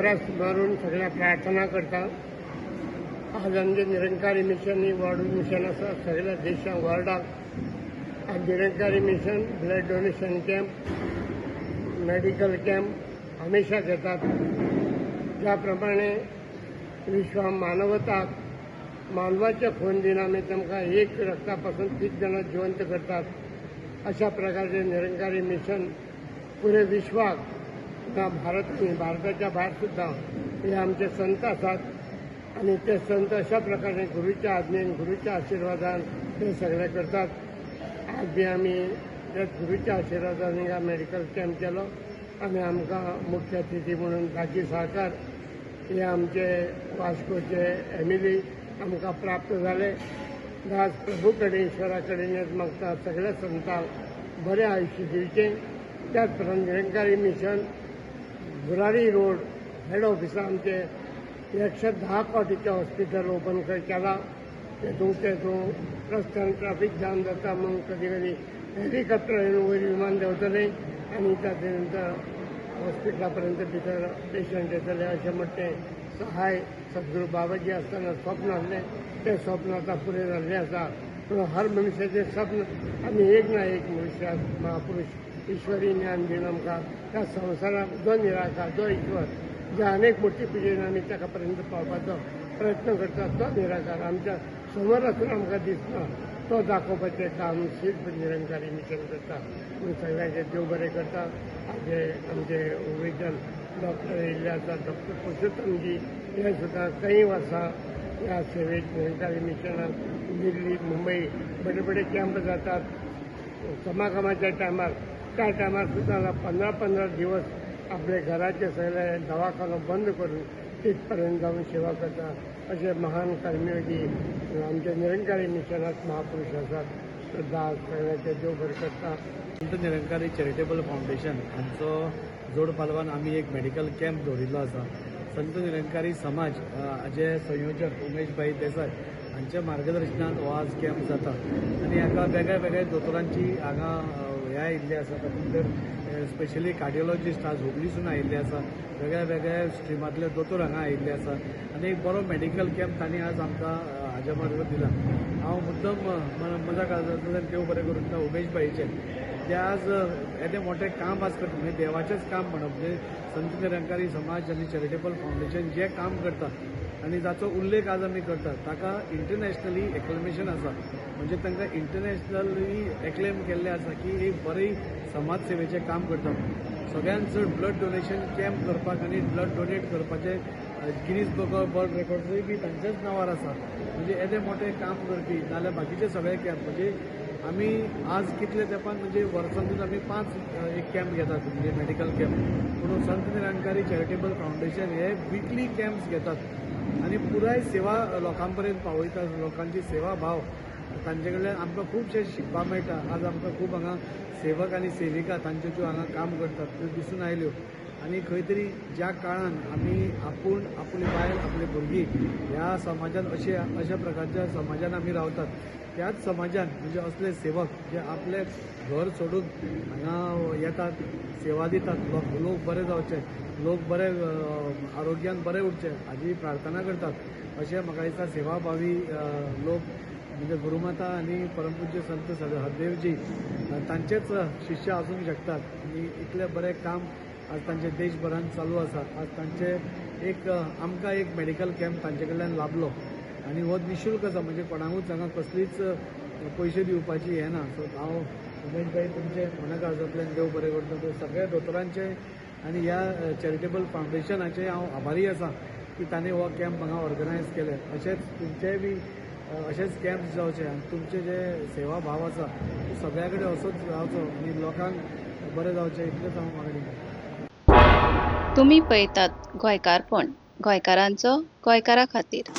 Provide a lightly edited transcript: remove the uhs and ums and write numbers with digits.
Brass मारून सगळ्या प्रार्थना करता. आज आमचे निरंकारी मिशन ही वर्ल्ड मिशन आसा, सगळ्या देशांत, वर्ल्डाक. आज Nirankari mission blood donation camp, medical camp हमेशा घेतात. ज्या प्रमाणे विश्व मानवताक मानवाच्या खून दिवन आमी तांकां एक रक्ता पासून तीग जाणां जिवंत करतात, अशा प्रकारचे निरंकारी मिशन पुरे विश्वाक सुद्दां, भारत न्ही, भारताच्या भायर सुद्दां हे आमचे संत आसात आनी ते संत अशा प्रकारे गुरूच्या आज्ञेन, गुरूच्या आशिर्वादान ते सगळे करतात. आज बी आमी त्याच गुरूच्या आशिर्वादान हिंगा मेडिकल कॅम्प केलो आनी आमकां मुख्य अतिथी म्हणून दाजी साळकार हे आमचे वास्कोचे एमएलए आमकां प्राप्त जाले. दास प्रभू कडेन, ईश्वरा कडेन हेच मागता, सगळ्या संतांक बरें आयुश्य दिवचें. त्याच प्रमाणे Nirankari mission Burari road head ऑफिसा आमचे 110 कॉटीचें हॉस्पिटल ओपन केलां. तेतूंत तेतूंत रस्त्यान ट्राफीक जाम जाता म्हणून कधी कधी हेलिकॉप्टर येवन वयर विमान देंवतलें आनी ताजे नंतर हॉस्पिटला पर्यंत भितर पेशंट येतले अशें म्हणटा तें सहाय सद्गुरू बाबाजी आसतना स्वप्न आसलें, तें स्वप्न आतां पुरें जाल्लें आसा. पूण हर मनशाचें स्वप्न आमी एक ना एक मनशाक महापुरुष ईश्वरी ज्ञान दिवन आमकां त्या संवसाराक जो निराकार, जो ईश्वर, जे अनेक मूर्ती पुजेन आमी ताका पर्यंत पावपाचो प्रयत्न करतात, तो निराकार आमच्या समोर आसून आमकां दिसना, तो दाखोवपाचें काम सिर्फ निरंकारी मिशन करता. म्हणून सगळ्यांचे देव बरें करता. आमचे आमचे विजन डॉक्टर येयल्ले आसा, डॉक्टर पुरुषोत्तमजी, हे सुद्दां काही वर्सां ह्या सेवेत निरंकारी मिशनाक दिल्ली, मुंबई बडे बडे कॅम्प जातात समागमाच्या टायमार, त्या टायमार सुद्दां 15-15 दिवस आपले घराचे सगळे दवाखानो बंद करून तिथपर्यंत जाऊन सेवा करता. असे महान कर्मयोगी आमच्या निरंकारी मिशनात महापुरुष आसात. तर दास सगळ्यांचे देव बरें करता. संत निरंकारी चॅरिटेबल फावंडेशन हांचो जोड पालवान आमी एक मेडिकल कॅम्प दवरिल्लो आसा. संत निरंकारी समाज हाजे संयोजक उमेश भाई देसाय हांच्या मार्गदर्शनान हो आज कॅम्प जाता आनी हाका वेगळ्या वेगळ्या दोतोरांची हांगा हे आयिल्ले आसा. तातूंत भितर स्पेशली कार्डिओलॉजिस्ट आज हुबलीसून आयिल्ले आसा, वेगळ्या वेगळ्या स्ट्रिमांतले दोतोर हांगा आयिल्ले आसा आनी एक बरो मेडिकल कॅम्प तांणी आज आमकां हाज्या मार्फत दिला. हांव मुद्दम म्हज्या काळजांतल्यान देव बरें करूं उमेश भाईचें, ते आज येदें मोठें काम आज करता, म्हणजे देवाचेंच काम म्हणप. म्हणजे संत निरंकारी समाज आनी चॅरिटेबल फावंडेशन जें काम करता आनी जाचो उल्लेख आज आमी करतात, ताका इंटरनॅशनली एक्लमेशन आसा. म्हणजे तांकां इंटरनॅशनली एक्लेम केल्लें आसा की एक बरी समाज सेवेचें काम करता. सगळ्यान चड ब्लड डोनेशन कॅम्प करपाक आनी ब्लड डोनेट करपाचें गिनीज बुक ऑफ वर्ल्ड रेकॉर्ड्सूय बी तांच्याच नांवार आसा. म्हणजे येदें मोठें काम करपी, नाल्यार बाकीचे सगळे कॅम्प, म्हणजे आमी आज कितले तेंपान, म्हणजे वर्सांतून आमी 5 एक कॅम्प घेतात, म्हणजे मेडिकल कॅम्प. पूण संत निरंकारी चॅरिटेबल फावंडेशन हे विकली कॅम्प्स घेतात आनी पुराय सेवा लोकां पर्यंत पावयतात. लोकांची सेवा भाव तांचे कडल्यान आमकां खुबशें शिकपाक मेळटा. आज आमकां खूब हांगा सेवक आनी सेविका तांच्यो ज्यो हांगा काम करतात त्यो दिसून आयल्यो आनी खंय तरी ज्या काळान आमी आपूण, आपली बायल, आपली भुरगीं ह्या समाजान अशे अशा प्रकारच्या समाजान आमी रावतात, त्याच समाजान म्हणजे असले सेवक जे आपलें घर सोडून हांगा येतात, सेवा दितात, लोक बरे जावचे, लोक बरे आरोग्यान बरे उरचे हाजी प्रार्थना करतात, अशें म्हाका दिसता सेवाभावी लोक म्हणजे गुरुमाता आनी परमपूज्य संत हरदेवजी तांचेच शिश्य आसूंक शकतात. आनी इतलें बरें काम आज तांचे देशभरान चालू आसा. आज तांचे एक आमकां एक मेडिकल कॅम्प तांचे कडल्यान लाभलो आनी हो निशुल्क आसा, म्हणजे कोणाकूच हांगा कसलीच पयशे दिवपाची हें ना. सो हांव उमेश भाई तुमचे मना काळजांतल्यान देव बरें करता. सगळ्या दोतोरांचे आनी ह्या चॅरिटेबल फावंडेशनाचे हांव आभारी आसा की तांणी हो कॅम्प हांगा ऑर्गनायज केले. अशेंच तुमचेय बी अशेच कॅम्प जावचे आनी तुमचे जे सेवा भाव आसा तो सगळ्या कडेन असोच जावचो आनी लोकांक बरें जावचें, इतलेंच हांव मागणी करतां. तुमी पळयतात गोंयकारपण, गोंयकारांचो गोंयकारा खातीर.